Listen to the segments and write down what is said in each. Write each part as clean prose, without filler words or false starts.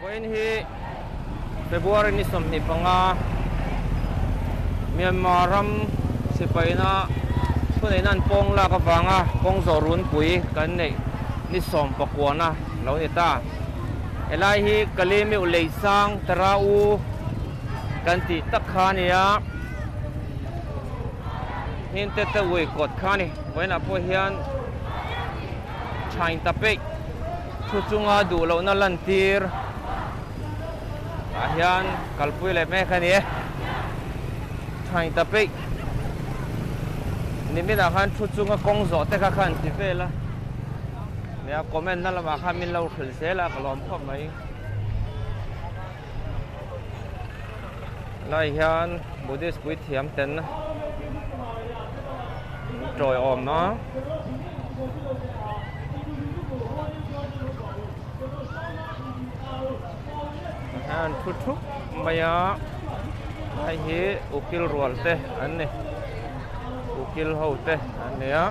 Vawiin hi February ni 25 Myanmar ram sipaina thuneihna an pawng lak avanga kawng zawh runpui kan neih ni sawmpakuana lo ni ta. Helai hi Kalemiu Leisang Tara U kan tih tak kha a ni a, Hinte te ui kawt kha a ni. Vawiinah pawh hian Thain ta peih thu chunga duh lohna lantir ah hian kalpui leh mek a ni e. Thain ta peih niminah khan thu chunga kawng zawh te kha khan ti vel a, nia comment na lamah khan min lo hrilh zel a ka lawm khawp mai. Helai hian Buddhist puithiam ten an tawiawm a. An thu thup mai a, hei hi ukil rual te an ni, ukil ho te an ni a.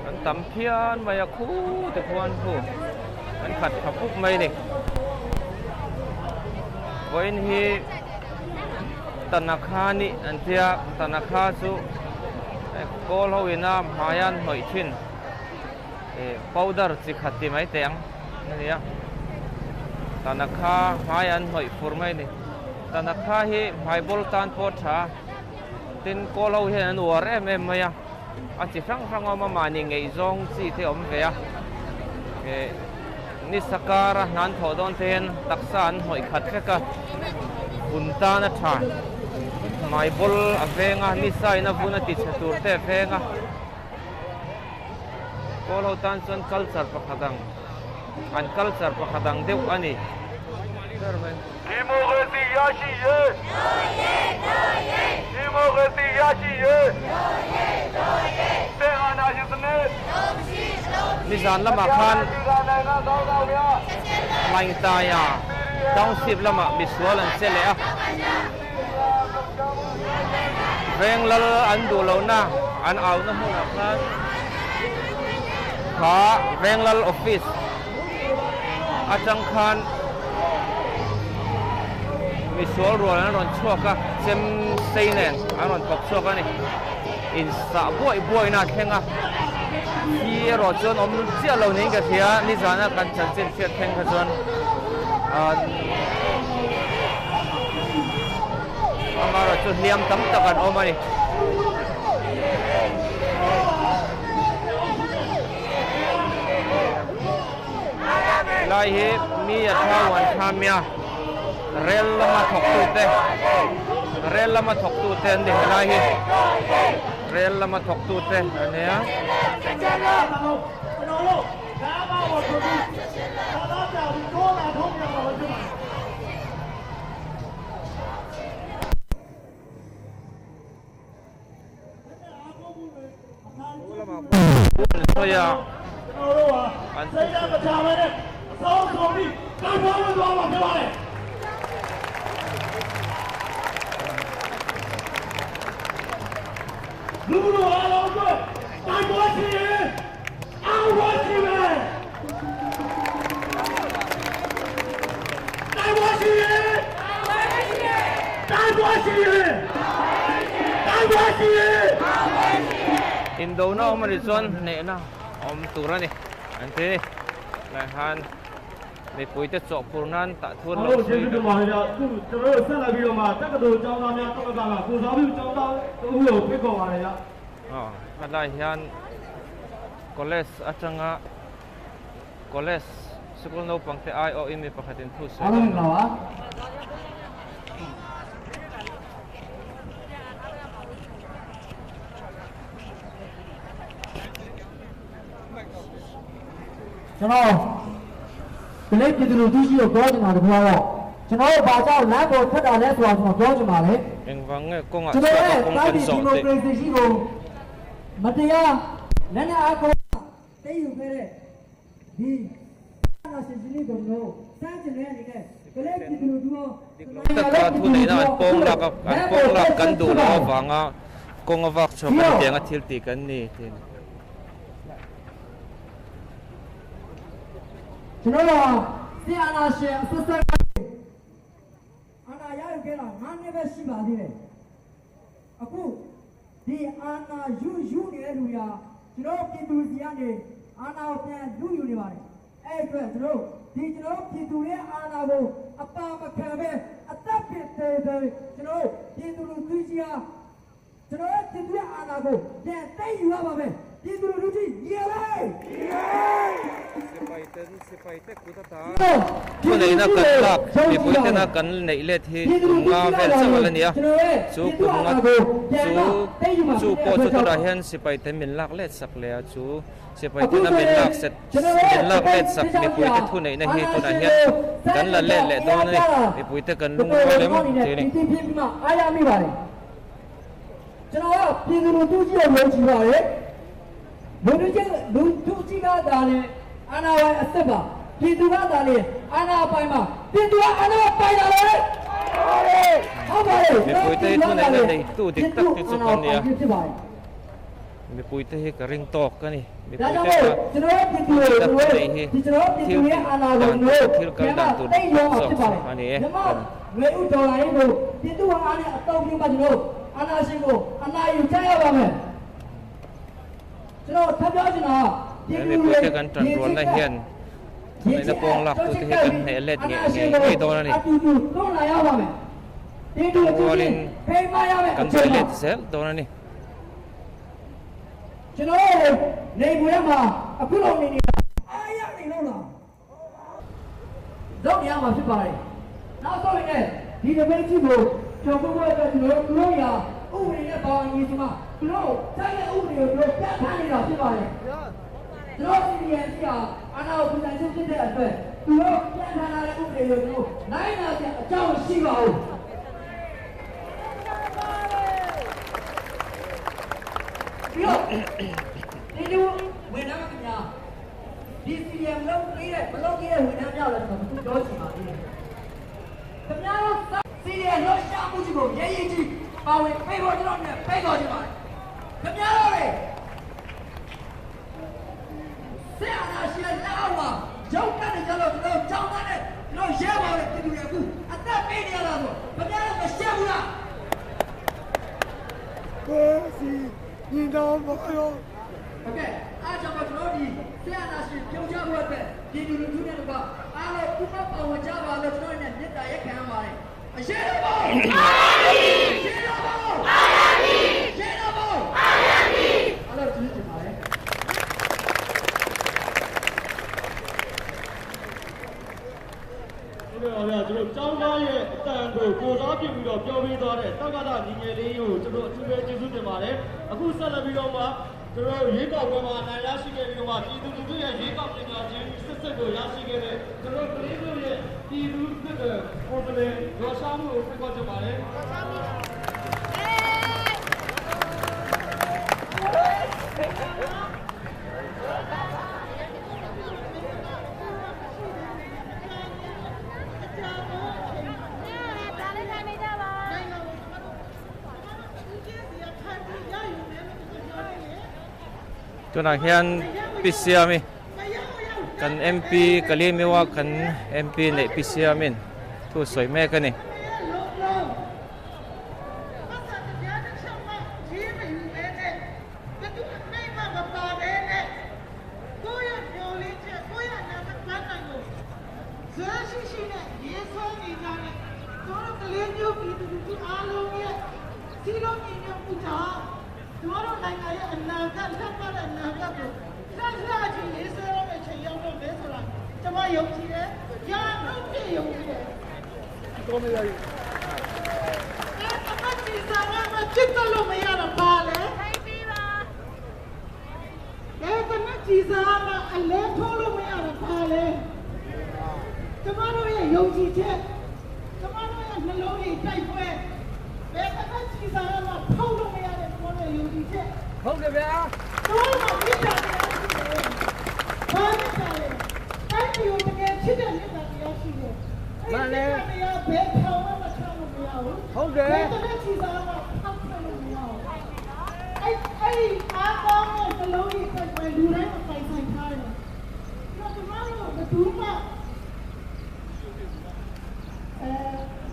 An tam phian mai a khu te khuan khu an khat tha pup mai a ni vawiin hi Tanakha ni an tia Tanakha chu kawl ho ina hmaia an hnawih thin eh powder chi khat ti mai teh ang a ni a Tanakha hmai an hnawih fur mai a ni Tanakha hi hmai bawl tan pawh a tha a tin kawl ho hian an uar em em mai a a chi hrang hrang a awm a mahni ngaihzawng chi te a awm ve a eh ni sakara hnan thawh dawn te hian taksa an hnawih khat vek a vun tan a tha hmai bawl a veng a ni sa in a vun a ti chhe tur te a veng a. Kawl ho tan chuan culture pakhat ang an culture pakhat ang deuh a ni. Nizan lamah khan Hlaingtaia Township lamah misual an che leh a. Veng lal an duh lohna an auhna hmunah khan kha veng lal office atang khan misual rual an rawn chhuak a, chem sei nen an rawn thawk chhuak a ni. Insah buaih buaihna a thleng a, thi erawh chuan awm chiah lo niin ka hria, nizana kan chanchin hriat thleng kha chuan Amaherawh chu hliam tam tak an awm a ni. Helai hi mi a tha uan tha mia rel lama thawktute rel lama thawktute an ni helai hi rel lama thawktute a nia. Indona awm a nih chuan hnehna awm tur a ni an ti lai khan mipuite chawhphur nan tah thu an lo sawi vek. Helai hian college atanga college sikul naupang te aiawhin mi pakhatin thu sawi dawn a ni. ကျွန်တော်ကလေးပြည်သူလူထုကြီးကိုပြောချင်တာတခုကတော့ကျွန်တော်တို့ဘာကြောင့်လမ်းပေါ်ထွက်တာလဲဆိုတာကျွန်တော်ပြောချင်ပါတယ် Engvang nge kawngah ကျွန်တော် chhuat a ရဲ့ kawng တိုင်း kan ပြည်ဒီ zawh မို teh. ကရေစီရှိကိုမတရားလက်နက်အားကိုတိတ်ယူခဲ့တဲ့ဒီအာဏာရှင်စနစ်ကိုကျွန်တော်စမ်းကျင်တဲ့အနေနဲ့ Sipai ten dik lo taka thuneihna an pawng lak a, an pawng lak kan duh loh avanga kawng a vak chhuak a ni tiang a thil tih kan ni tih a ni. အခုဒီအာနာယူယူနေတဲ့လူတွေကကျွန်တော်ပြည်သူစီကနေအာနာကိုပြန်လူယူနေပါတယ်အဲ့အတွက်ကျွန်တော်ဒီကျွန်တော်ပြည်သူရဲ့အာနာကိုအပါမခံပဲအသက်ပြည့်သေးသေးကျွန်တော်ပြည်သူလူထုကြီးဟာကျွန်တော်ပြည်သူရဲ့အာနာကိုပြန်သိယူရပါမယ်ပြည်သူလူထုကြီးရေလိုက် Sipai ten sipai te kut ata thuneihna kan lak mipui tena kan neih let hi kum nga vel chauh ala ni a chu kum nga chu chu pawh chu tunah hian sipai te min lak let sak leh a chu sipai tena min lak set min lak let sak mipui te thuneihna hi tunah hian kan la let leh dawn a ni mipui te kan lungrual em tih a ni. ကျွန်တော်ကပြည်သူလူထုကြီးကိုယုံကြည်ပါတယ်လူထုကြီးလူထုကြီးကဒါလည်းအာနာပိုင်အစ်စ်ပါပြည်သူကဒါလည်းအာနာပိုင်ပါပြည်သူကအာနာပိုင်တာလေဟုတ်ပါတယ် Mipui te hi thuneihna nei tu dik tak te chu kan ni a mipui te hi ka ring tawk a ni ဒါ mipui ကြောင့် te kha ကျွန်တော်ပြည်သူ dik tak တွေ nei hi ဒီကျွန်တော်ပြည် thil သူရဲ့အာဏာ dan ကို tur thil kal dan tur တိတ်ရောမှာ zawk ဖြစ်ပါတယ် a ni e မြမငွေဥဒေါ်လာရေးကိုပြည်သူအားနဲ့အတော့ပြုမှကျွန်တော်အာဏာရှင်ကိုအနာယူကြရပါမယ်ကျွန်တော်ထပ်ပြောချင်တာ he mipui te kan tan rualna hian thuneihna pawng lak tu te hi kan hneh let ngei ngei ngei dawn a ni အတူတူတွန်းလာရပါမယ်ပြည်သူအချင်းချင်းဖိမရမယ် kan sawi let zel dawn a ni. ကျွန်တော်တို့နေဘူးရမှာအခုလိုနေနေတာအားရနေလို့လား လုပ်နေရမှာဖြစ်ပါတယ်။နောက်ဆုံးအနေနဲ့ဒီတပိတ်ကြီးကိုကျော်ဖို့ဖို့အတွက်ကျွန်တော်တို့တို့ရာဥပဒေနဲ့ပါဝင်ညီစမသူတို့တိုင်းတဲ့ဥပဒေကိုတို့ပြဋ္ဌာန်းနေတာဖြစ်ပါတယ်။ကျွန်တော် CDN ကြီးဟာအာဏာကိုပြည်တိုင်းချုပ်ဖြစ်တဲ့အတွက်သူတို့ပြဋ္ဌာန်းလာတဲ့ဥပဒေကိုတို့နိုင်နာတဲ့အကြောင်းရှိပါဘူး။ပြီးတော့ဒီလိုဝင်လာမှာများ ဒီ CDM လုံးပြီးတဲ့မလုံးပြီးတဲ့ဝန်ထမ်းများလည်းကျွန်တော်ပြောချင်ပါသေးတယ်။ခင်ဗျားတို့ CDM လှရှားမှုကြီးကိုရဲရဲကြီးပါဝင်ဖိတ်ဖို့ကျွန်တော်နဲ့ဖိတ်တော်ချင်ပါတယ်။ခင်ဗျားတို့တွေဆရာနာရှင်လက်အောက်မှာရုပ်ကနေကြတော့ကျွန်တော်ကြောင်းသားနဲ့ကျွန်တော်ရဲပါတဲ့ပြည်သူတွေအခုအသက်ပေးနေရတာဆိုခင်ဗျားတို့မရှက်ဘူးလား ကိုစီညီတော်မရော ဟုတ်ကဲ့အားကြောင့်ကျွန်တော်ဒီဆရာနာရှင်ပြုံးချဖို့အတွက်ပြည်သူလူထုနဲ့တကွအားလုံးပူပပါဝင်ကြပါလို့ကျွန်တော်နဲ့မေတ္တာရက်ခံပါတယ်အရေးတော်ပုံအာရမီအရေးတော်ပုံအာရမီအရေးတော်ပုံအာရမီအားလုံးကျေးဇူးတင်ပါတယ် ဟုတ်ကဲ့ပါဗျာကျွန်တော်ကျောင်းသားရဲ့အတန်ကိုကိုစားပြုပြီးတော့ပြောပေးသွားတဲ့တက္ကသညီငယ်လေးကိုကျွန်တော်အထူးပဲကျေးဇူးတင်ပါတယ်အခုဆက်လက်ပြီးတော့မှကျွန်တော်ရွေးကောက်ပွဲမှာအနိုင်ရရှိခဲ့ပြီးတော့မှပြည်သူလူထုရဲ့ရွေးကောက်တင်ပြခြင်းစစ်စစ်ကိုရရှိခဲ့တဲ့ကျွန်တော်ကလေးတို့ရဲ့ပြည်သူစစ်တဲ့ကိုယ်စားလှယ်ရောရှားမှုကိုဖိတ်ခေါ်ချင်ပါတယ် ဒါလေးထိုင်နေကြပါ Tunah hian Pi Siami kan MP Kalimiwa kan MP neih Pi Siamin thu sawi mek a ni. ထိုင်ပြီးပါ ကြည်စားမှအလဲထိုးလို့မရတော့ပါလေကျမတို့ရဲ့ယုံကြည်ချက်ကျမတို့ရဲ့နှလုံးရည်တိုက်ပွဲဘယ်တစ်ခါကြည်စားမှဖောက်လို့မရတဲ့ကျမတို့ရဲ့ယုံကြည်ချက် ဟုတ်တယ်ဗျာ တို့မှမြစ်တာတရားရှိတယ်။ဘာမြစ်တာလဲ။တိုင်းပြည်ကိုတကယ်ချစ်တဲ့မြစ်တာတရားရှိတယ်။အဲ့ ဒီစစ်တရားဘယ်ထောင်မှမချလို့မရဘူး ဟုတ်တယ် ဘယ်တည်းချီစားမှဖောက်ထွက်လို့မရဘူးအဲ့အဲ့အားကောင်းတဲ့နှလုံးကြီးတိုက်ပွဲလူတိုင်းမပိုင်ဆိုင်ထားတယ်တော့ကျမတို့ဘယ်သူမှအဲ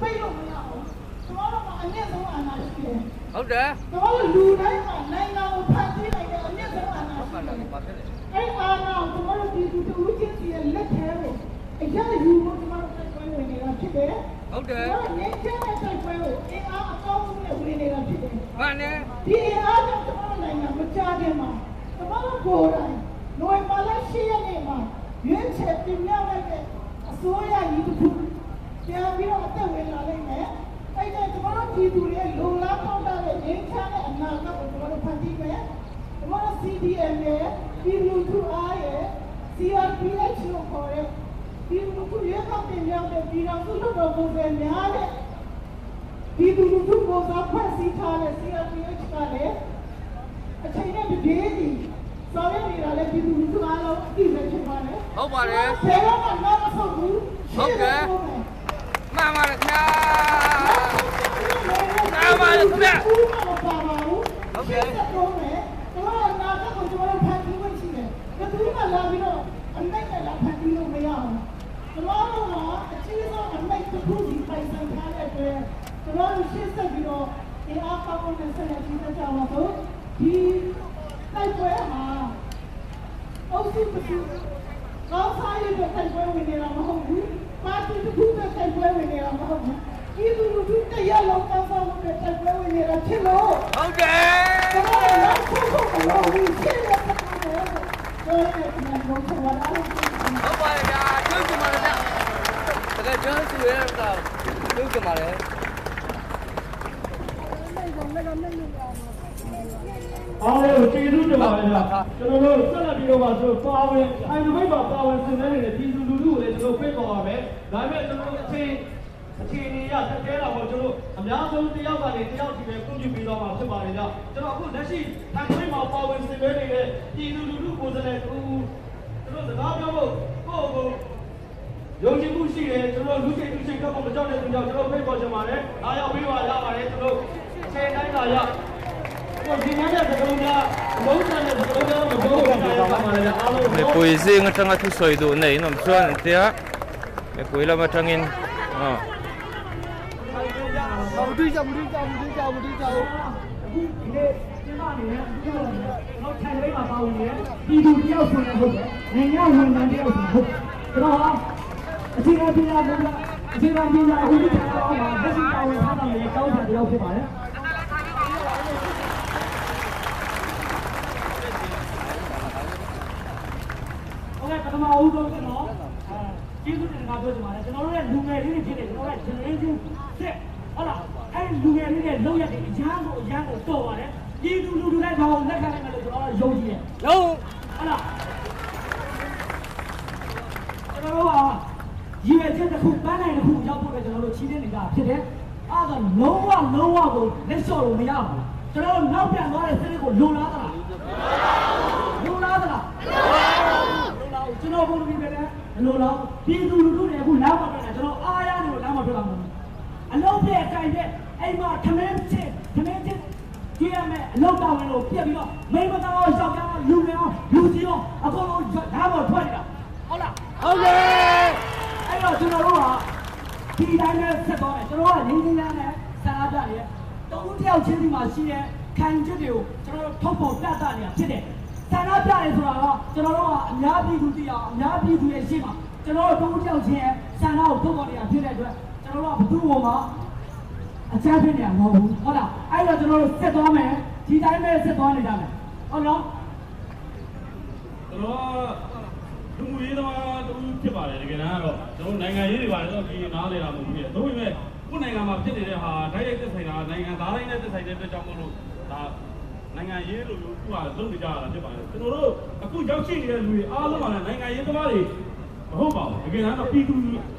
ပိတ်လို့မရဘူးကျမတို့ကအနည်းဆုံးအာဏာရှိတယ် ဟုတ်တယ် ကျမတို့လူတိုင်းမှာနိုင်ငံကိုဖန်တီးနိုင်တဲ့အနည်းဆုံးအာဏာရှိတယ်အဲ့အာဏာကိုကျမတို့ဒီသူတူချင်းစီရဲ့လက်ထဲကိုအရာယူဖို့ကျမတို့တိုက်ပွဲဝင်နေတာဖြစ်တယ် ဟုတ်တယ် ကျမတို့ငင်းချတဲ့တိုက်ပွဲကိုအင်အားအကောင်းဆုံးနဲ့ဝင်နေတာဖြစ်တယ် မှန်တယ် ဒီအင်အားကြောင့်ကျမတို့နိုင်ငံမကြခင်မှာကျမတို့ကိုယ်တိုင်နိုဝင်ဘာလ10ရက်နေ့မှာရွေးချယ်တင်မြှောက်လိုက်တဲ့အစိုးရကြီးတစ်ခုပြန်ပြီးတော့အသက်ဝင်လာလိမ့်မယ်။အဲ့ဒါကျမတို့ပြည်သူတွေလုံလားပေါက်တာတဲ့ငင်းချတဲ့အနာဂတ်ကိုကျမတို့ဖန်တီးမယ်။ကျမတို့ CDM ရဲ့ပြည်သူထုအားရဲ့ CRPH လို့ခေါ်တဲ့ပြည်သူထုရွေးကောက်တင်မြှောက်တဲ့ပြည်တော်စုလွှတ်တော်ကိုယ်စားလှယ်များတဲ့ ဒီသူလူထုကိုစားဖွဲ့စည်းထားတဲ့ CRPH ကလည်းအချိန်နဲ့တပြေးညီဆောင်ရွက်နေတာလည်းဒီသူလူထုအားလုံးအသိပဲဖြစ်ပါတယ် ဟုတ်ပါတယ် ဘယ်တော့မှနောက်မဆုတ်ဘူး ဟုတ်ကဲ့ မှန်ပါတယ်ခင်ဗျာ မှန်ပါတယ်ခင်ဗျ ဘူးမှမပါပါဘူး ဟုတ်ကဲ့ ရှင်းဆက်တော့မယ်ကျွန်တော်အနာဂတ်ကိုကျွန်တော်တို့ဖန်တီးခွင့်ရှိတယ်ဘယ်သူမှလာပြီးတော့အနိုင်နဲ့လာဖန်တီးလို့မရဘူးကျွန်တော်တို့ကအကြီးဆုံးအနိုင်တစ်ခုစီပိုင်ဆိုင်ထားတဲ့အတွက်ကျွန်တော်တို့ရှင်းဆက်ပြီးတော့အင်အားကောင်းကောင်းနဲ့ဆက်လက်ကြီးစက်ကြပါစို့ဒီတိုက်ပွဲမှာ အုပ်စုတစ်ခုကောင်းစားရတဲ့တိုက်ပွဲဝင်နေတာမဟုတ်ဘူးပါတီတစ်ခုနဲ့တိုက်ပွဲဝင်နေတာမဟုတ်ဘူးပြည်သူလူထုတရက်လုံးကောင်းစားမှုနဲ့တိုက်ပွဲဝင်နေတာဖြစ်လို့ ဟုတ်တယ် ကျွန်တော်တို့လောက်ဖို့ဖို့မလိုဘူးရှင်းတဲ့ပတ်သက်တော့တော့ကျွန်တော်တို့ပြောတာလို့ ဟုတ်ပါတယ်ဗျာကျုပ်ကျင်ပါတယ်ဗျာတကယ်ကျွမ်းစုရဲတော့ကျုပ်ကျင်ပါတယ် အားလုံးကိုကျေးဇူးတင်ပါတယ်ဗျာကျွန်တော်တို့ဆက်လက်ပြီးတော့မှဆိုပါဝင်အိုင်ဒိုဘိတ်မှာပါဝင်ဆင်နွှဲနေတဲ့ပြည်သူလူထုကိုလည်းကျွန်တော်ဖိတ်ခေါ်ပါမယ်ဒါပေမဲ့ကျွန်တော်တို့အချိန်အခြေအနေရတက်တဲတာပေါ့ကျွန်တော်အများဆုံးတယောက်ကနေတယောက်စီပဲခွင့်ပြုပေးတော့မှာဖြစ်ပါတယ်ဗျာကျွန်တော်အခုလက်ရှိထိုင်ဒိုဘိတ်မှာပါဝင်ဆင်နွှဲနေတဲ့ပြည်သူလူထုကိုယ်စားလှယ်တူကျွန်တော်စကားပြောဖို့ကိုယ့်ကိုယ်ယုံကြည်မှုရှိတယ်ကျွန်တော်လူချိန်လူချိန်တော့မကြောက်တဲ့သူကြောင့်ကျွန်တော်ဖိတ်ခေါ်ချင်ပါတယ်။အားရောက်ပေးပါရပါတယ်ကျွန်တော်အချိန်တိုင်းသာရ mipui zing atanga thu sawi duh nei in awm chuan an tia mipui lam atangin aw အခုဒီနေ့ကျင်းပနေတဲ့ဒီလိုတော့ထိုင်လေးမှာပါဝင်နေတယ်ပြည်သူတယောက်ဆိုရင်ဟုတ်တယ်နိုင်ငံဝန်ထမ်းတယောက်ဆိုရင်ဟုတ်တယ်ကျွန်တော်ဟာအခြေခံပညာဘုရားအခြေခံပညာဦးစီးဌာနအောက်မှာလက်ရှိပါဝင်ထားတဲ့တောင်းတတယောက်ဖြစ်ပါတယ် ဟုတ်ကဲ့ပထမအဦးဆုံးကျွန်တော်အဲကျေးဇူးတင်တာပြောချင်ပါတယ်ကျွန်တော်တို့ရဲ့လူငယ်လေးတွေဖြစ်နေကျွန်တော်တို့ generation စစ်ဟုတ်လားအဲ့လူငယ်လေးတွေလောက်ရက်တွေအရန်ကိုအရန်ကိုတော်ပါတယ်ပြည်သူလူထုလည်းဒါကိုလက်ခံနိုင်မယ်လို့ကျွန်တော်တို့ယုံကြည်တယ် လုံး ဟုတ်လားကျွန်တော်တို့ဟာရည်ရွယ်ချက်တစ်ခုပန်းနိုင်တစ်ခုရောက်ဖို့ပဲကျွန်တော်တို့ချီးမြှင့်နေတာဖြစ်တယ်အဲ့ဒါလုံးဝလုံးဝကိုလက်လျှော့လို့မရဘူးကျွန်တော်တို့နောက်ပြန်သွားတဲ့စနစ်ကိုလိုလားသလားလိုလားသလား လိုလားကျွန်တော်ဘုံပြီးပဲလေမလိုလားပြည်သူလူထုတွေအခုလမ်းမှာထွက်တာကျွန်တော်အားရနေလို့လမ်းမှာထွက်တာမဟုတ်ဘူးအလုံးပြည့်အကြိုင်ပြည့်အိမ်မှာထမင်းချစ်ထမင်းချစ်ကြည့်ရမယ်အလုံးတော်ဝင်လို့ပြက်ပြီးတော့မိမသားရောယောက်ျားရောလူငယ်ရောလူကြီးရောအကုန်လုံးလမ်းမှာထွက်နေတာဟုတ်လား ဟုတ်ကဲ့ အဲ့တော့ကျွန်တော်တို့ကဒီတိုင်းနဲ့ဆက်သွားမယ်ကျွန်တော်ကရင်းရင်းနဲ့ဆန္ဒပြနေတယ်တုံးတယောက်ချင်းဒီမှာရှိတဲ့ခံချက်တွေကိုကျွန်တော်တို့ထုတ်ပေါ်ပြသနေတာဖြစ်တယ်ဆန္ဒပြတယ်ဆိုတာကကျွန်တော်တို့ကအများပြည်သူတရားအများပြည်သူရဲ့ရှေ့မှာကျွန်တော်တို့တုံးတယောက်ချင်းရဲ့ဆန္ဒကိုထုတ်ပေါ်နေတာဖြစ်တဲ့အတွက်ကျွန်တော်တို့ကဘသူ့ဘောမှာအချမ်းဖြစ်နေတာမဟုတ်ဘူးဟုတ်လားအဲ့တော့ကျွန်တော်တို့ဆက်သွားမယ်ဒီတိုင်းပဲဆက်သွားနေကြမယ်ဟုတ်နော် ကျွန်တော်လူမှုရေးသမားတူဖြစ်ပါတယ်တကယ်တမ်းကတော့ကျွန်တော်နိုင်ငံရေးတွေပါတယ်တော့ဒီနားလေတာမဟုတ်ဘူးလေဒါပေမဲ့ကိုယ်နိုင်ငံမှာဖြစ်နေတဲ့ဟာဓာတ်ရိုက်သက်ဆိုင်တာနိုင်ငံသားတိုင်းနဲ့သက်ဆိုင်တဲ့အတွက်ကြောင့်မို့လို့ဒါနိုင်ငံရေးလိုမျိုးသူ့ဟာလုပ်နေကြတာဖြစ်ပါတယ်ကျွန်တော်တို့အခုရောက်ရှိနေတဲ့လူတွေအားလုံးကလည်းနိုင်ငံရေးသမားတွေမဟုတ်ပါဘူးတကယ်တမ်းတော့ပြည်သူ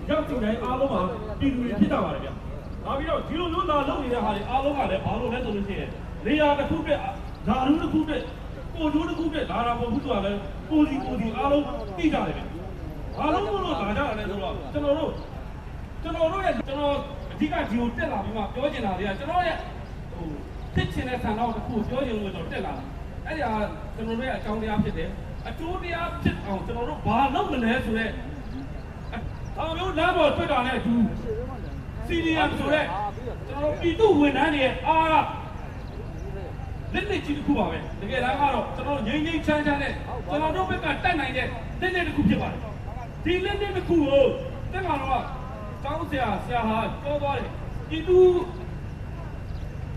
ရောက်တဲ့တိုင်းအားလုံးကပြည်သူတွေဖြစ်ကြပါတယ်ဗျ။ဒါပြီးတော့ဒီလိုမျိုးလာလုပ်နေတဲ့ဟာတွေအားလုံးကလည်းဘာလို့လဲဆိုလို့ရှိရင်နေရာတစ်ခုပြဓာရုတစ်ခုပြကိုကျိုးတစ်ခုပြဒါတာမဟုတ်ဘူးဆိုတာလည်းကိုစီကိုစီအားလုံးသိကြတယ်ဗျ။ဘာလို့လို့လာကြတာလဲဆိုတော့ကျွန်တော်တို့ ကျွန်တော်တို့ရဲ့ကျွန်တော်အဓိကဒီကိုတက်လာပြီးမှပြောချင်တာတွေကကျွန်တော်ရဲ့ဟိုဖြစ်ချင်တဲ့ဆန္ဒတစ်ခုကိုပြောချင်လို့ကျွန်တော်တက်လာတာအဲ့ဒီဟာကျွန်တော်တို့ရဲ့အကြောင်းတရားဖြစ်တယ်အကျိုးတရားဖြစ်အောင်ကျွန်တော်တို့ဘာလုပ်မလဲဆိုတော့ဒါမျိုးလမ်းပေါ်တွေ့တာနဲ့အတူ CDM ဆိုတဲ့ကျွန်တော်တို့ပြည်သူဝန်ထမ်းတွေရဲ့အားကလက်လက်ကြီးတစ်ခုပါပဲတကယ်တမ်းကတော့ကျွန်တော်ငိမ့်ငိမ့်ချမ်းချမ်းနဲ့ကျွန်တော်တို့ဘက်ကတက်နိုင်တဲ့လက်လက်တစ်ခုဖြစ်ပါတယ်ဒီလက်လက်တစ်ခုကိုတက်မှာတော့ကျောင်းဆရာဆရာဟာပြောသွားတယ်ပြည်သူ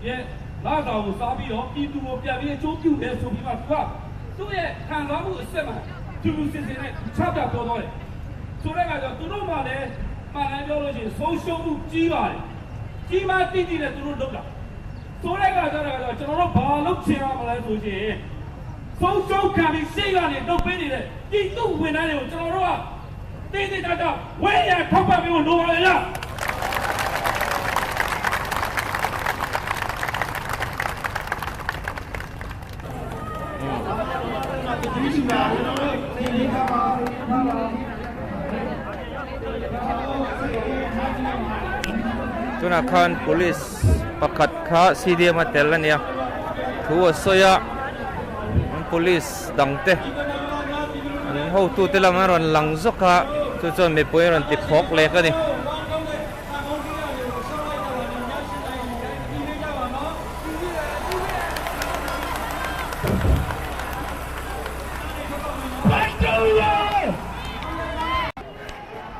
ရဲ့လာတော်ကိုစားပြီးတော့ပြည်သူကိုပြန်ပြီးအကျိုးပြုတယ်ဆိုပြီးမှသူကသူ့ရဲ့ခံစားမှုအစစ်မှသူသူစင်စင်နဲ့ချပြပြောသွားတယ်ဆိုတဲ့အခါကျတော့သူတို့မှလည်းမှန်တယ်ပြောလို့ရှိရင်ဆုံးရှုံးမှုကြီးပါတယ်ကြီးမားတိတိနဲ့သူတို့လုပ်တာဆိုတဲ့အခါကျတော့ကျွန်တော်တို့ဘာလုပ်ချင်ရမလဲဆိုရှင်ဆုံးရှုံးခံပြီးရှေ့ကနေလုပ်ပေးနေတဲ့ပြည်သူဝန်ထမ်းတွေကိုကျွန်တော်တို့ကတိတိကျကျဝေးရထောက်ပံ့ပေးဖို့လိုပါလေလား Tunah khan police pakhat kha C_D_M a tel a nia thu a sawi a police dang te an hotu te lam a rawn lang zawk a chu chuan mipui a rawn ti phawk lek a ni.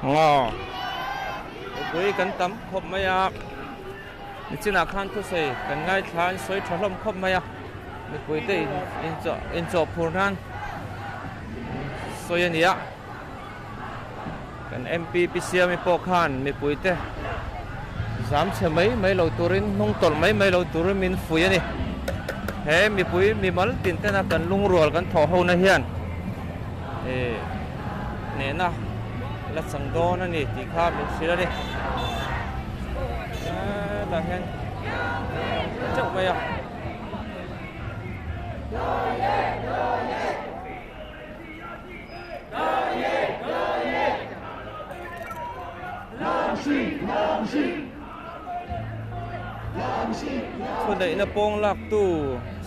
Ngaw mipui kan tam khawp mai a nichinah khan thusawi kan ngaithla an sawi tha hlawm khawp mai a mipui te inchawh phur nan sawi a ni a kan M_P Pi Siami pawh khan mipui te zam chhe mai mai lo turin hnung tawlh mai mai lo turin min fuih a ni he mipui mimal tin tena kan lungrual kan thawh ho na hian ih hnehna la chang dawn a ni tih kha min hrilh a ni hetah hian teuh mai a. Thuneihna pawng laktu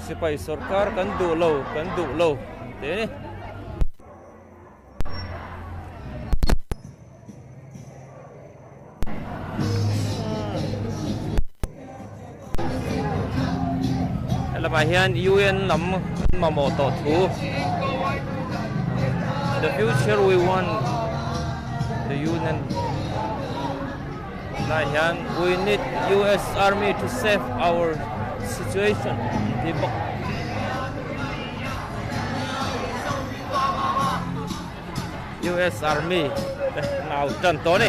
sipai sorkar kan duh lo kan duh lo tih a ni. Helamah hian UN lam an mamawh tawh thu The future we want the UN tunah hian we need US army to save our situation tih bawk. US Army te nau tan tawh a ni.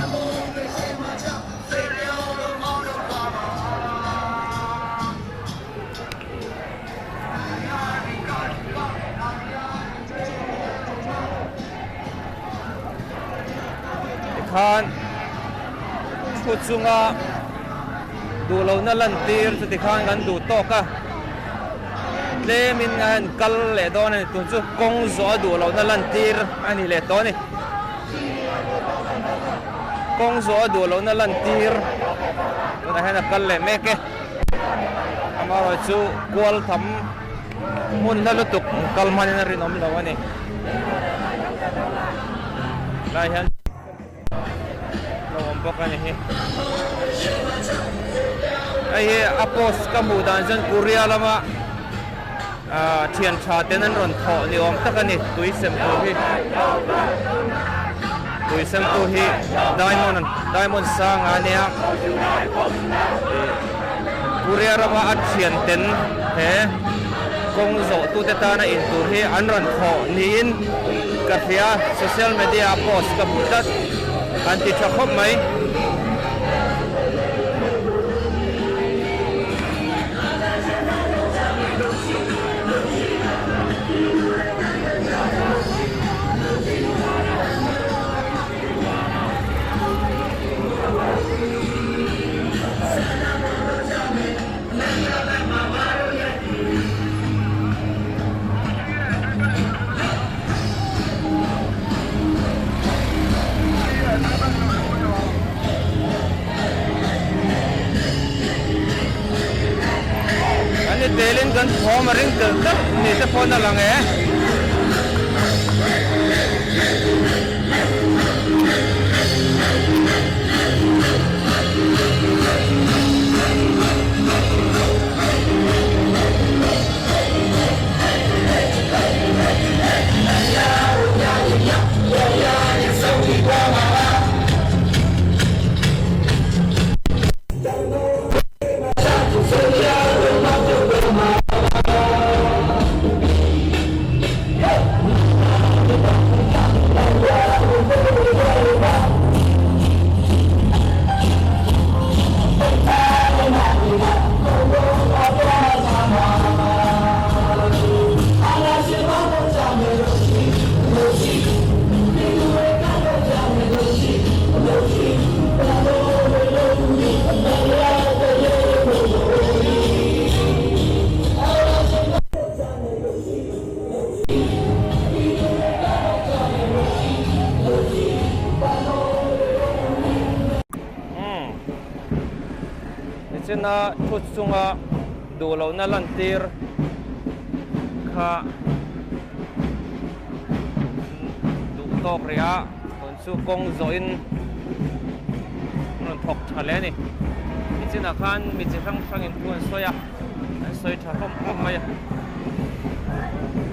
Tikhan thu chunga duh lohna lantir chu tikhan kan duh tawk a. Tlemin a en kal leh dawn a ni tun chu kawng zawh a duh lohna lantir a ni leh tawh a ni. Kawng zawh a duh lohna lantir tunah hian a kal leh mek e. Amaherawhchu chu kual tham hmun hla lutuk kal hmanin a rinawm lo a ni. Helai hian. Lo awm bawk a ni hi. Hei hi a post ka hmuh dan chuan Korea lama ah thian tha ten an rawn thawh ni awm tak a ni tui sem tur hi. Tui sem tu hi diamond diamond sanga a nia ih Korea rama a thian ten he kawng zawh tute tana in tur hi an rawn thawh niin ka hria social media a post ka hmu tlat an ti tha khawp mai. telin kan thawm a ring telh telh ni te pawn a lang e. Nichina thu chunga duh lohna lantir kha duh tawk rih a, tun chu kawng zawhin an rawn thawk tha hle a ni. Nichinah khan mi chi hrang hrangin thu an sawi a, an sawi tha hlawm hlawm mai a.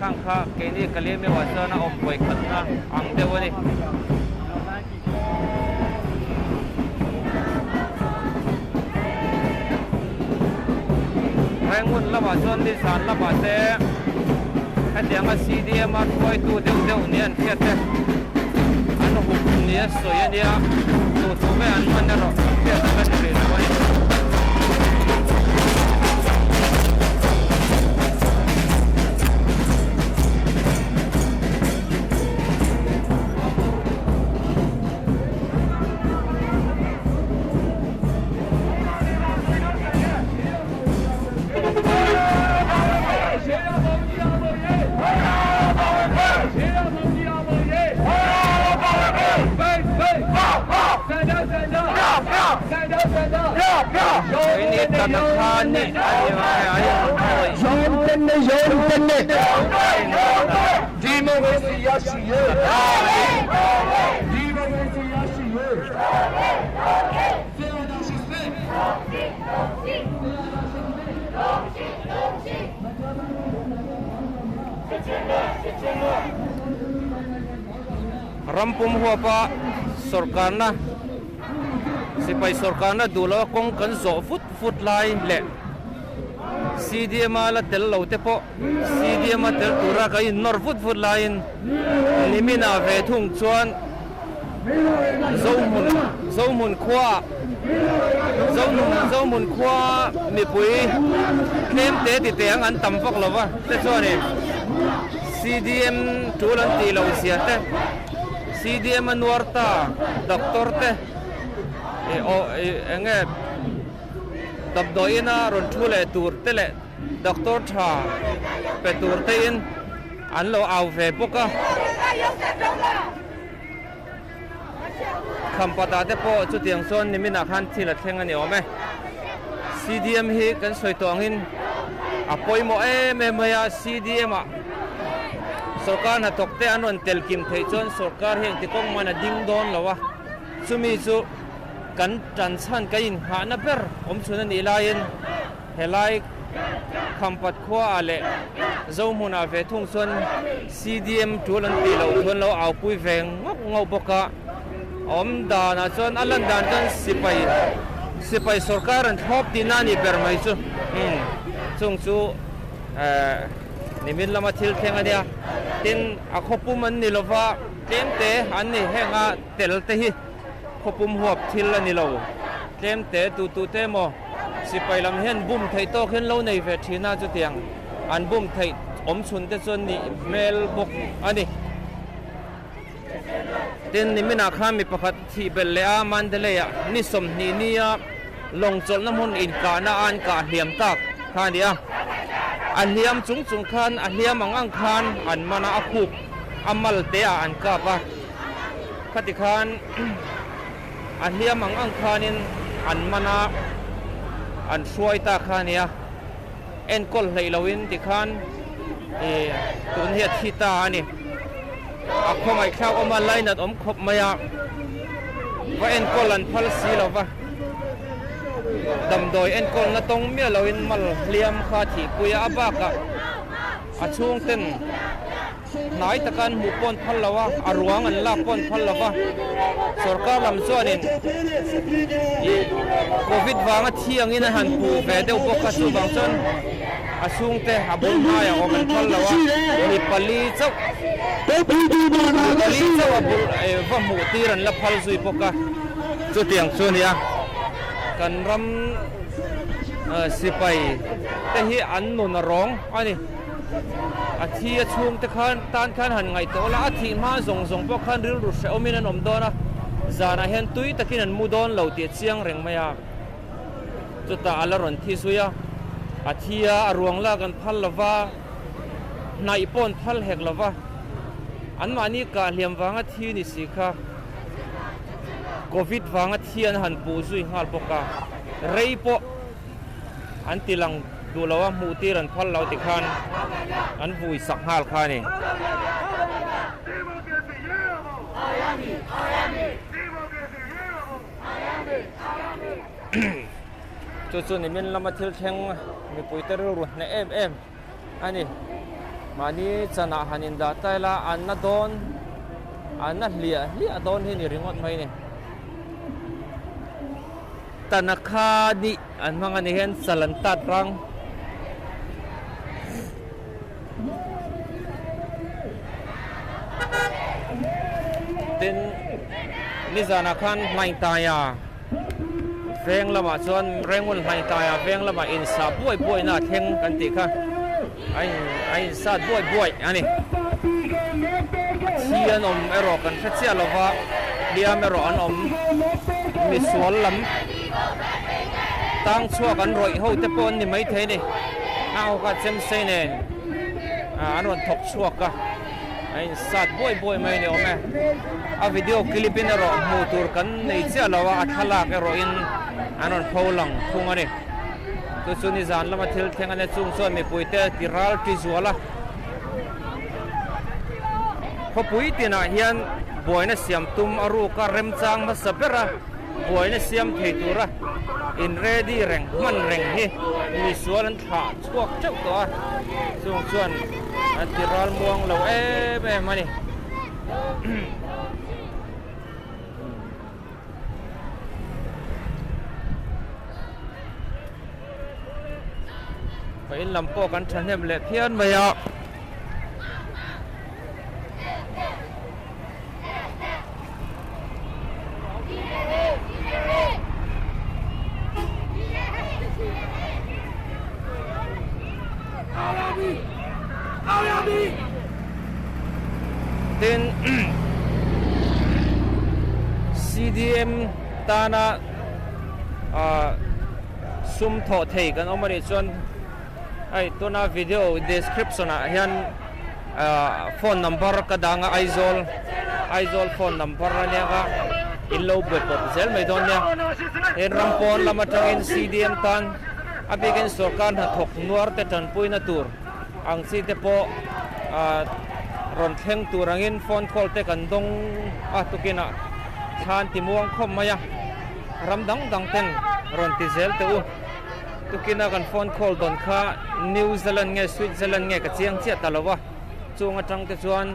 Khang kha keini Kaliameuah chuan a awm vawikhatna ang deuh a ni. Rengun lamah chuan nizan lamah te hetianga CDM a hruaitu deuh deuh nia an hriat te an hup nia sawi a nia, tu tu nge an hman erawh hriat a la ni rih lo a ni. Rampum huapa sawrkarna sipai sawrkarna duh loha kawng kan zawh vut vut lai leh CDM-a la tel lo te pawh CDM-a tel tura kan innawr vut vut laiin niminah ve thung chuan Zohmun Zohmun khuaah Zohmun Zohmun khua mipui tlem te ti teh ang an tam vak lo va te chuanin CDM tul an tih loh zia te CDM a nuar ta doctor te ih aw ih eng nge damdawiin a rawn thu leh tur te leh Doctor tha pe tur te in an lo au ve bawk a. Khampata te pawh chutiang chuan niminah khan thil a thleng a ni awm e. CDM hi kan sawi tawh angin a pawimawh em em mai a, CDM ah sorkar hnathawk te an rawn tel kim theih chuan sorkar hi engti kawng man a ding dawn lo a, chumi chu kan tan chhan kan inghahna ber awm chhun a nih laiin Helai Khampat khuaah leh Zohmunah ve thung chuan CDM tul an tih loh chuan lo aupui ve ngauh ngauh bawk a, awm danah chuan a lan dan chuan sipai sipai sorkar an thlawp tihna a nih ber mai chu. Umm chung chu eh nimin lama thil thleng a nia, tin a khawpum an ni lova tlem te an ni henga tel te hi khawpum huap thil a ni lo, tlem te tu tu te emaw. Sipai lam hian bum theih tawk hian lo nei ve thin a, chutiang an bum theih awm chhun te chuan nih hmel bawk a ni. Tin, niminah khan mi pakhat thih belh leh a, Mandalay-ah ni 20 nia lawng chawlhna hmun inkahna a an kah hliam tak kha a ni a. A hliam chung chung khan a hliam ang ang khan an man a, a khup a mal te ah an kap a, khati khan A hliam ang ang khanin an man a, an hruai ta kha a nia. Enkawl hleih loin tikhan ih tun hi a thi ta a ni. A khawngaihthlak awm a, lainat awm khawp mai a, va enkawl an phal si lo va, damdawi enkawlna tawng miah loin mal hliam kha a thihpui a, a bakah a chhungten hnai taka an hmuh pawh an phal lo a, a ruang an lak pawh an phal lo va, sorkar lam chuanin ih covid vanga thi angin a han puh ve deuh bawk a, chuvang chuan a chhungte a bul hnaiah awm an phal lo a, mi pali chauh mi pali chauh a bul va hmuh tir an la phal zui bawk a, chutiang chu a nia kan ram sipai te hi an nun a rawng a ni. A thi a chhungte khan tan khan han ngaihtuah ula, a thih hma zawng zawng pawh khan rilru hrehawmin an awm dawn a, zanah hian tui takin an mu dawn lo tih a chiang reng mai a. Chutah a la rawn thi zui a, a thi a, a ruang lak an phal lo va, hnaih pawh an phal hek lo va, anmahni kah hliam vanga thi ni si kha Covid vanga thi an han puh zui nghal bawk a, rei pawh. An ti lang duh lo a, hmuh tir an phal lo ti khan an vui sak nghal kha a ni. Chu chu nimin lama thil thleng mipui te rilru hneh em em a ni. Mahni chanah han indah ta ila an na dawn, an na hliah hliah dawn hi ni ringawt mai a ni. Tanakha nih an hmang a ni hian chal an tat rang. Tin, nizanah khan Hlaingtaia veng lamah chuan Rengun Hlaingtaia veng lamah insa buai buaina a thleng kan tih kha a in a insat buai buai a ni. A thi an awm erawh kan hre chiah lo va, hliam erawh an awm. Misual lam tang chhuak an rawih ho te pawh an ni maithei a ni. A ho kha chemsei nen an rawn thawk chhuak a, a insat buai buai mai a ni awm e. A video clip in erawh hmuh tur kan nei chiah lo a, a thlalak erawhin an rawn pho lang thung a ni. Chu chu nizan lama thil thleng a nia, chung chuan mipuite ti ral ti zual a. Khawpui tinah hian buaina siam tum a ruk a, remchang hmasa ber a, buaina siam thei tura in ready reng hman reng hi misual an thlah chhuak teuh tawh a, chung chuan an ti ral muang lo em em a ni. Ka in lam pawh kan thahnem leh phian mai a. Tin CDM tana ah sum thawh thei kan awm a nih chuan hei tuna video description ah hian ah phone number ka dang a Aizawl Aizawl phone number a nia kha in lo buai pawp zel mai dawn nia tin ram pawn lam atangin CDM tan a bikin sorkar hnathawk nuar te tanpuina tur ang chi te pawh ah rawn thleng tur angin phone call te kan dawng a tukinah thlan ti muang khawp mai a. Ram dang dang ten rawn ti zel teh u. Tukina kan phone call dawn kha New Zealand nge Switzerland nge ka chiang chiah ta lo a, chung atang te chuan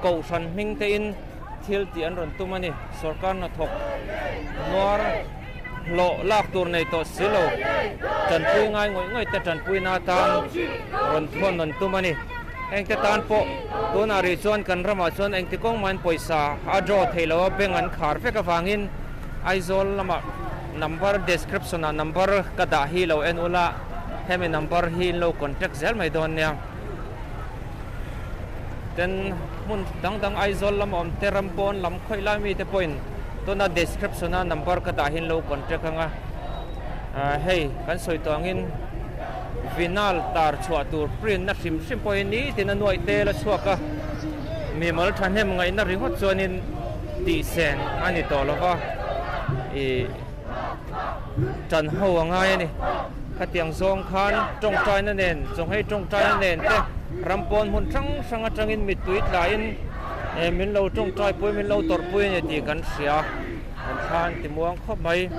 Kohhran hming te in thil tih an rawn tum a ni. Sorkar hnathawk nuar hlawh lak tur nei tawh si lo, tanpui ngai ngawih ngawih te tanpuina atan rawn thawn rawn tum a ni. Engte tan pawh tunah rih chuan kan ramah chuan engti kawng mahin pawisa a draw theih loh a, bank an khar vek avangin Aizawl lamah number description ah number ka dah hi lo en ula, hemi number hi in lo contact zel mai dawn nia. Ten hmun dang dang Aizawl lama awm te ram pawn lam khawih lai mite pawhin tuna description a number ka dah hi in lo contact anga, hei kan sawi tawh angin. Vinyl tar chhuah tur print na hrim hrim pawhin nitin a nuaih tel a chhuak a, mimal thahnem ngaihna ringawt chuanin tihsen a ni tawh lo va, ih tan ho a ngai a ni. Khatiang zawng khan tawngtaina nen, chawnghei tawngtaina nen te ram pawn hmun hrang hrang atangin mittui tlaiin min lo tawngtaipui, min lo tawrhpui a ni tih kan hria. Kan thlan ti muang khawp mai.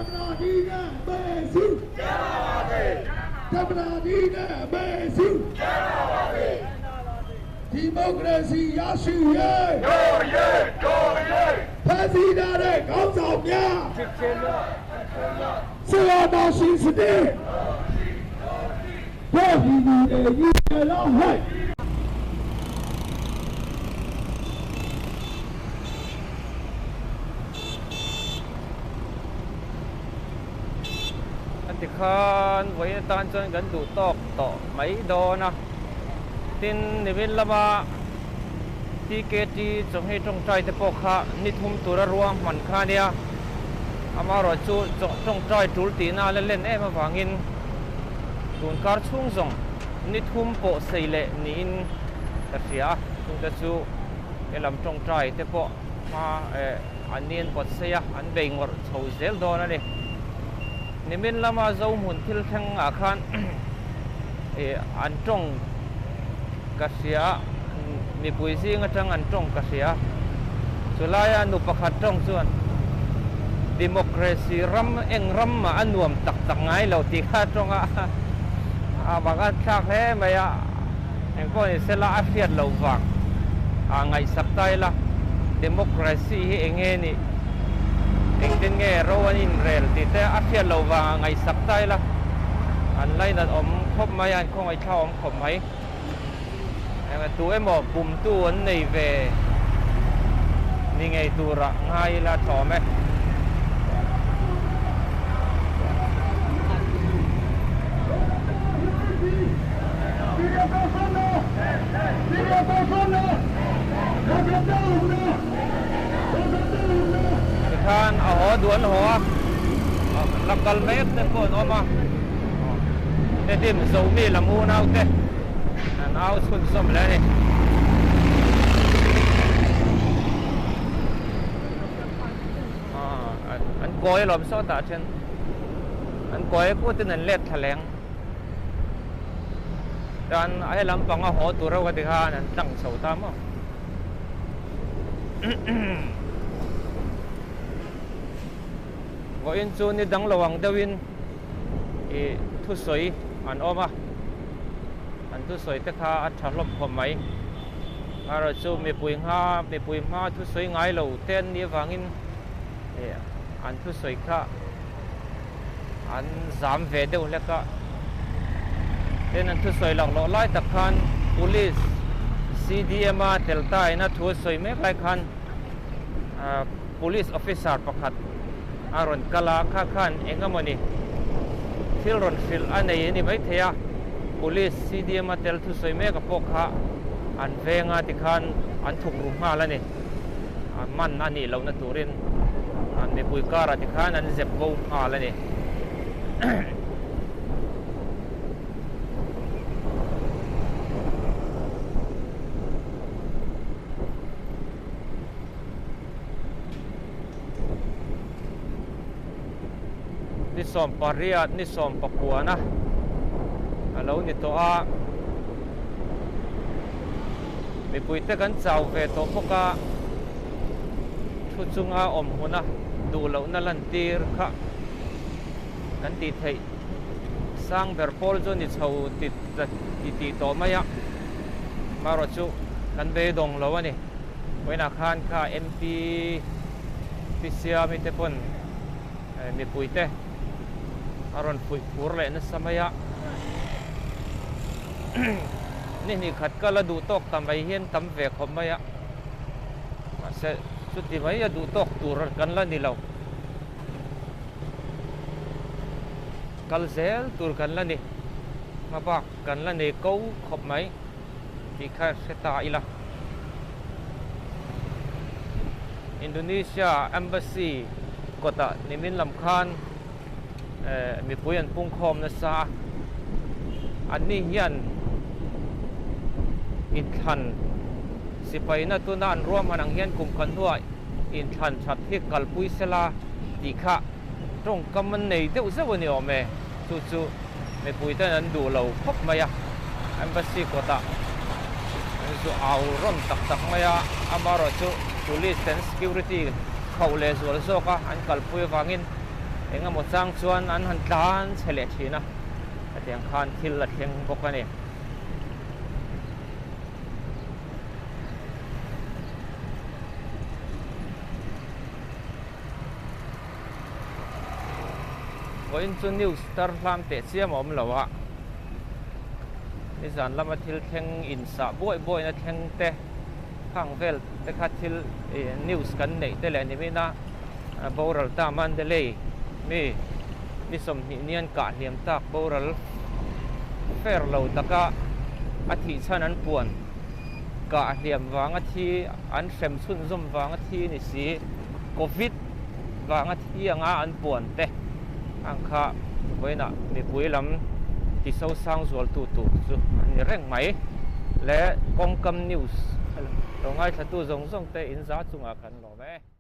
A tikhan vawiin atan chuan kan duh tawk tawh mai dawn a, tin nimin lama TKT chawhmeh tawngtai te pawh kha ni thum tura ruahman kha a nia, amaherawhchu tawngtai tul tihna a la len em avangin tun kar chhung zawng ni thum pawh sei leh niin ka hria a, chungte chu helam tawngtai te pawh hma eh an ni an pawt sei a, an bei ngawrh chho zel dawn a ni. Nimin lama Zohmun thil thleng ah khan ih an tawng ka hria a, mipui zing atang an tawng ka hria a, chulaia nu pakhat tawng chuan Democracy ram eng ram mah a nuam tak tak ngai lo tih kha a tawng a, a mak a thlak hle mai a, engpawh ni sela a hriat loh vang ah ngaihsak ta ila Democracy hi eng nge nih, engtin nge ro an inrel tih te a hriat loh vang ah ngaihsak ta ila an lainat awm khawp mai a, an khawngaihthla awm khawp mai. Eng tu emaw bumtu an nei ve ni ngei turah ngai ila tha awm e. Tikhan a haw duh an haw a, la kal mek te pawh an awm a. Tedim Zomi lam unau te an au chhunzawm leh a ni. An kawi alawm sawtah then an kawi kutin an let thla leng. Chuan a he lampang a haw tur ho ka ti khan an tlang chho ta maw. Vawiin chu ni dang lo ang deuhin ih thusawi an awm a, an thusawi te kha a tha hlawm khawp mai. Erawh chu mipui hma mipui hma thusawi ngai lo te an nih avangin ih an thusawi kha an zam ve deuh hlek a. Tin an thusawi laklawh lai tak khan Police CDM a tel ta ina thu a sawi mek lai khan Police officer pakhat a rawn kal a, kha khan eng emawni thil rawn hrilh a nei a ni maithei a, Police CDM a tel thusawi mek a pawh kha an veng a tikhan an thuk ru nghal a ni. Man a nih lohna turin an mipui karah tikhan an zep bo nghal a ni. Ni 18 ni 19 a lo ni tawh a, mipui te kan chau ve tawh bawk a, thu chunga awm hmuna duh lohna lantir kha kan tih theih sang ber pawl chu ni chho ti tih tawh mai a, marawh chu kan beidawng lo a ni. Vawiinah khan kha MP Pi Siami te pawn mipui te a rawn fuih phur leh nasa mai a, ni hnih khat kal a duh tawk ta mai hian tam ve khawp mai a, mahse chuti mai a duh tawk tur kan la ni lo, kal zel tur kan la ni, hmabak kan la nei ko khawp mai. Tih kha hre ta ila. Indonesia Embassy kawtah nimin lam khan mipui an pungkhawm nasa a, anni hian inthlan sipaina tuna an ruahman ang hian kum khat hnuah inthlan that hi kalpui sela tih kha tawngkam an nei deuh zeuh a ni awm e, chu chu. Mipui ten an duh lo khawp mai a, Embassy kawtah an zu au rawn tak tak mai a, amaherawhchu Police ten security khauh leh zual zawk a an kalpui avangin eng emaw chang chuan an han tlan chhe leh thin a, hetiang khan thil a thleng bawk a ni. Vawiin chu news tar hlam teh chiam a awm lo a, nizan lama thil thleng insah buaih buaihna thleng te khang vel te kha thil ih news kan neih te leh nimina boral ta Mandalay mi ni 20 nian kah hliam tak boral fair lo taka a thih chhan an puan kah hliam vanga thi an hrem chhunzawm vanga thi ni si. Covid vanga thi anga an puan te ang kha vawiinah mipui lam ti sosang zualtu tur chu an ni reng mai le Kawngkam News lo ngaithlatu zawng zawng te in za chungah kan lawm e.